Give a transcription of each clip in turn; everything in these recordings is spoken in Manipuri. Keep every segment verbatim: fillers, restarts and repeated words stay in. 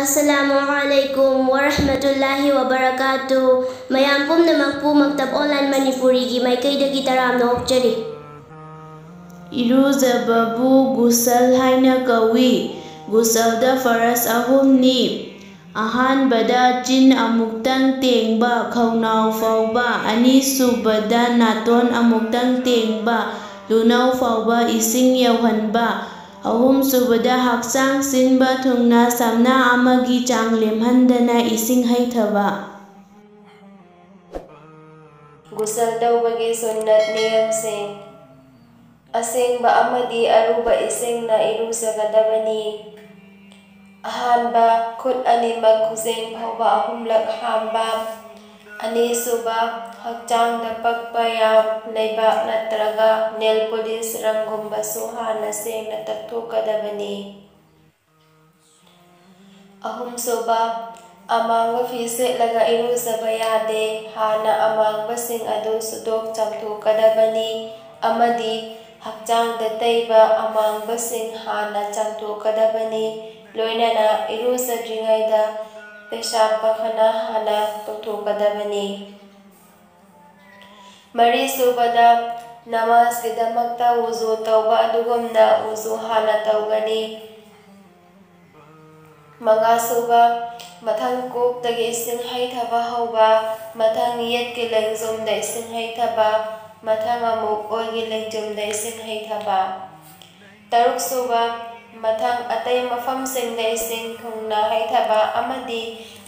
ꯑꯁꯂꯥꯃꯨ ꯑꯂꯥꯏꯀꯨꯝ ꯋꯥꯔꯍꯃꯇꯨꯜꯂꯥꯍꯤ ꯋꯥꯕꯔꯀꯥꯇꯨ꯫ ꯃꯌꯥꯝ ꯄꯨꯝꯅꯃꯛꯄꯨ ꯃꯛꯇꯕ ꯑꯣꯟꯂꯥꯏꯟ ꯃꯅꯤꯄꯨꯔꯤꯒꯤ ꯃꯥꯏꯀꯩꯗꯒꯤ ꯇꯔꯥꯝꯅ ꯑꯣꯛꯆꯔꯤ꯫ ꯏꯔꯨꯖꯕꯕꯨ ꯒꯨꯁꯜ ꯍꯥꯏꯅ ꯀꯧꯏ꯫ ꯒꯨꯁꯜꯗ ꯐꯔꯖ ꯑꯍꯨꯝꯅꯤ꯫ ꯑꯍꯥꯟꯕꯗ ꯆꯤꯟ ꯑꯃꯨꯛꯇꯪ ꯇꯦꯡꯕ, ꯈꯧꯅꯥꯎ ꯐꯥꯎꯕ, ꯑꯅꯤꯁꯨꯕꯗ ꯅꯥꯇꯣꯟ ꯑꯃꯨꯛꯇꯪ ꯇꯦꯡꯕ, ꯂꯨꯅꯧ ꯐꯥꯎꯕ ꯏꯁꯤꯡ ꯌꯧꯍꯟꯕ, ꯑꯍꯨꯝꯁꯨꯕꯗ ꯍꯛꯆꯥꯡ ꯁꯤꯟꯕ ꯊꯨꯡꯅ ꯁꯝꯅꯥ ꯑꯃꯒꯤ ꯆꯥꯡ ꯂꯦꯝꯍꯟꯗꯅ ꯏꯁꯤꯡ ꯍꯩꯊꯕ꯫ ꯒꯨꯁꯜ ꯇꯧꯕꯒꯤ ꯁꯨꯟꯅꯠ ꯅꯤꯌꯝꯁꯤꯡ꯫ ꯑꯁꯦꯡꯕ ꯑꯃꯗꯤ ꯑꯔꯨꯕ ꯏꯁꯤꯡꯅ ꯏꯔꯨꯖꯒꯗꯕꯅꯤ꯫ ꯑꯍꯥꯟꯕ, ꯈꯨꯠ ꯑꯅꯤꯃꯛ ꯈꯨꯖꯦꯡ ꯐꯥꯎꯕ ꯑꯍꯨꯝꯂꯛ ꯍꯥꯝꯕ꯫ ꯑꯅꯤꯁꯨꯕ, ꯍꯛꯆꯥꯡꯗ ꯄꯛꯄ ꯌꯥꯝ, ꯂꯩꯕꯥꯛ ꯅꯠꯇ꯭ꯔꯒ ꯅꯦꯜ ꯄꯣꯂꯤꯁ ꯔꯪꯒꯨꯝꯕꯁꯨ ꯍꯥꯟꯅ ꯁꯦꯡꯅ ꯇꯛꯊꯣꯛꯀꯗꯕꯅꯤ꯫ ꯑꯍꯨꯝꯁꯨꯕ, ꯑꯃꯥꯡꯕ ꯐꯤ ꯁꯦꯠꯂꯒ ꯏꯔꯨꯖꯕ ꯌꯥꯗꯦ꯫ ꯍꯥꯟꯅ ꯑꯃꯥꯡꯕꯁꯤꯡ ꯑꯗꯨ ꯁꯨꯗꯣꯛ ꯆꯥꯝꯊꯣꯛꯀꯗꯕꯅꯤ ꯑꯃꯗꯤ ꯍꯛꯆꯥꯡꯗ ꯇꯩꯕ ꯑꯃꯥꯡꯕꯁꯤꯡ ꯍꯥꯟꯅ ꯆꯥꯝꯊꯣꯛꯀꯗꯕꯅꯤ꯫ ꯂꯣꯏꯅꯅ ꯏꯔꯨꯖꯗ꯭ꯔꯤꯉꯩꯗ ꯄꯦꯁꯥꯕ ꯄꯈꯅꯥ ꯍꯥꯟꯅ ꯇꯧꯊꯣꯛꯀꯗꯕꯅꯤ꯫ ꯃꯔꯤꯁꯨꯕꯗ, ꯅꯃꯥꯖꯀꯤꯗꯃꯛꯇ ꯋꯨꯖꯨ ꯇꯧꯕ ꯑꯗꯨꯒꯨꯝꯅ ꯋꯨꯖꯨ ꯍꯥꯟꯅ ꯇꯧꯒꯅꯤ꯫ ꯃꯉꯥꯁꯨꯕ, ꯃꯊꯪ ꯀꯣꯛꯇꯒꯤ ꯏꯁꯤꯡ ꯍꯩꯊꯕ ꯍꯧꯕ, ꯃꯊꯪ ꯌꯦꯠꯀꯤ ꯂꯦꯡꯖꯨꯝꯗ ꯏꯁꯤꯡ ꯍꯩꯊꯕ, ꯃꯊꯪ ꯑꯃꯨꯛ ꯑꯣꯏꯒꯤ ꯂꯦꯡꯖꯨꯝꯗ ꯏꯁꯤꯡ ꯍꯩꯊꯕ꯫ ꯇꯔꯨꯛꯁꯨꯕ, ꯃꯊꯪ ꯑꯇꯩ ꯃꯐꯝꯁꯤꯡꯗ ꯏꯁꯤꯡ ꯊꯨꯡꯅ ꯍꯩꯊꯕ ꯑꯃꯗꯤ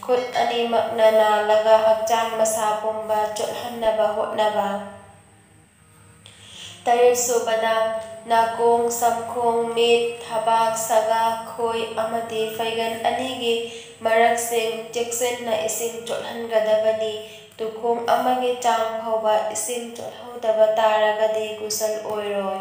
ꯈꯨꯠ ꯑꯅꯤꯃꯛꯅ ꯅꯥꯜꯂꯒ ꯍꯛꯆꯥꯡ ꯃꯁꯥ ꯄꯨꯝꯕ ꯆꯣꯠꯍꯟꯅꯕ ꯍꯣꯠꯅꯕ꯫ ꯇꯔꯦꯠꯁꯨꯕꯗ, ꯅꯥꯀꯣꯡ, ꯁꯝꯈꯣꯡ, ꯃꯤꯠ, ꯊꯕꯥꯛ, ꯁꯒꯥ, ꯈꯣꯏ ꯑꯃꯗꯤ ꯐꯩꯒꯟ ꯑꯅꯤꯒꯤ ꯃꯔꯛꯁꯤꯡ ꯆꯦꯛꯁꯤꯟꯅ ꯏꯁꯤꯡ ꯆꯣꯠꯍꯟꯒꯗꯕꯅꯤ꯫ ꯇꯨꯈꯣꯡ ꯑꯃꯒꯤ ꯆꯥꯡ ꯐꯥꯎꯕ ꯏꯁꯤꯡ ꯆꯣꯠꯍꯧꯗꯕ ꯇꯥꯔꯒꯗꯤ ꯒꯨꯁꯜ ꯑꯣꯏꯔꯣꯏ꯫